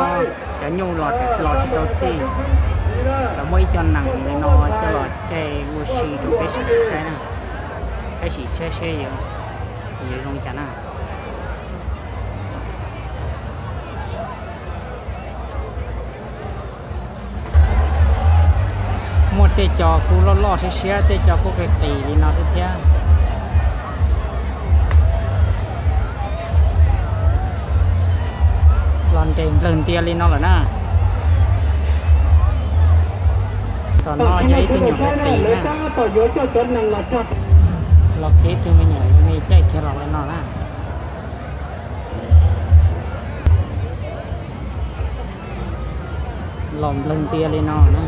Cov nyuj los tsis tau txhij, lawv muaj ib co nees li no coj los caij ua si rau peb sawv daws saib na. Peb sim saib seb yuav zoo cas na. Muaj tej co kuj loj loj siab siab, tej co kuj qis qis li no xwb thiab. Los nres nplawg ntia li no lawm na. Tom no yog ib tug nyuam qhuav qis na. Los kev tug me nyuam me caij kiag los li no na. Los nplawg ntia li no na.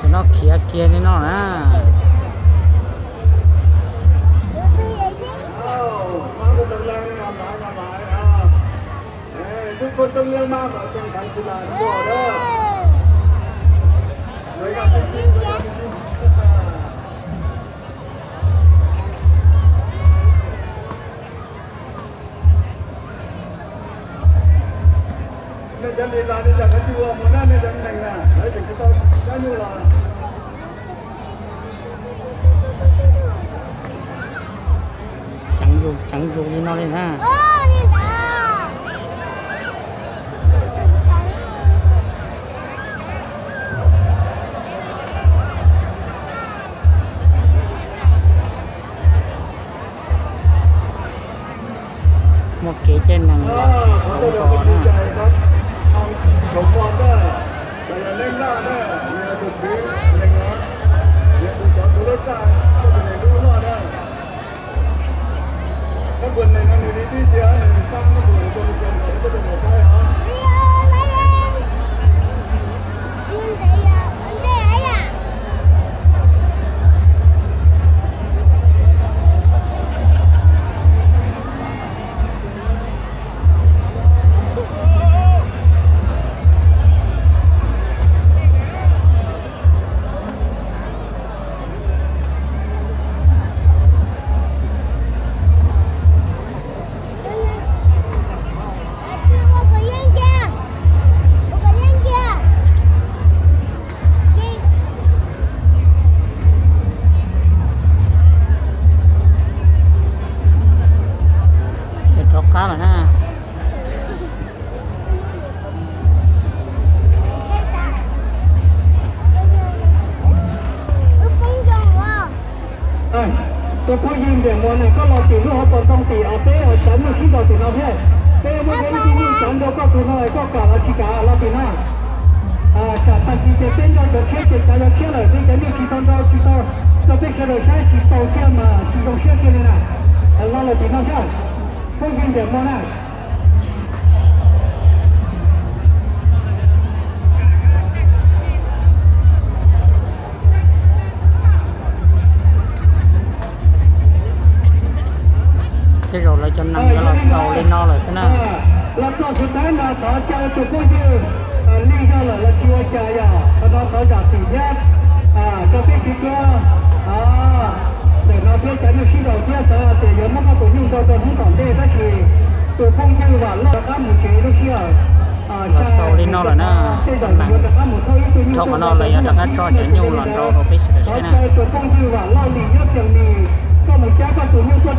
Tam no khiav kiag li no na. Ceev zus ceev zus li no li na. Muaj kev caij nees los tsis xauv nkaus na. Khiav rov qab lawm na. Tus phooj ywg Ntiam Muas na, koj los tim lub hauv paus ntoo tim peb cov nyuj sib nraus tim no thiab. Peb muab peb lub nyuj tsav nrau koj tus no es koj kam los tsis kam los tim no. Tsam tag kis ces peb nrau cov tshiab ces tsav cov tshiab lawm, peb cov nyuj tsis tau nrau tsis tau rau peb sawv daws saib tsis tau thiab mas tsis zoo siab kiag li na. Los lawm tim no thiab, phooj ywg Ntiam Muas na. Tej zaum lawv cov nees yuav los xaus li no lawm xwb na. Los txog xus taib no thov caw tus phooj ywg, lig zog lawm los tsis ua cas yog qhov no thov zam txim thiab rau peb sib cuab. Ntawm no peb cov nyuj sib nraus thiab xav tias yuav muab koj tus nyuj nrau rau hnub tom ntej tab sis tus phooj ywg Vam Lauj rov qab mus tsev lub sij hawm. Los xaus li no lawm na. Tej zaum yuav rov qab mus thauj ib tug nyuj tuaj rau hnub tom ntej thiab yog li ntawd thov caw tus phooj ywg Vam Lauj Lis Nyob Xees Mis, koj mus cab koj tus nyuj tuaj rau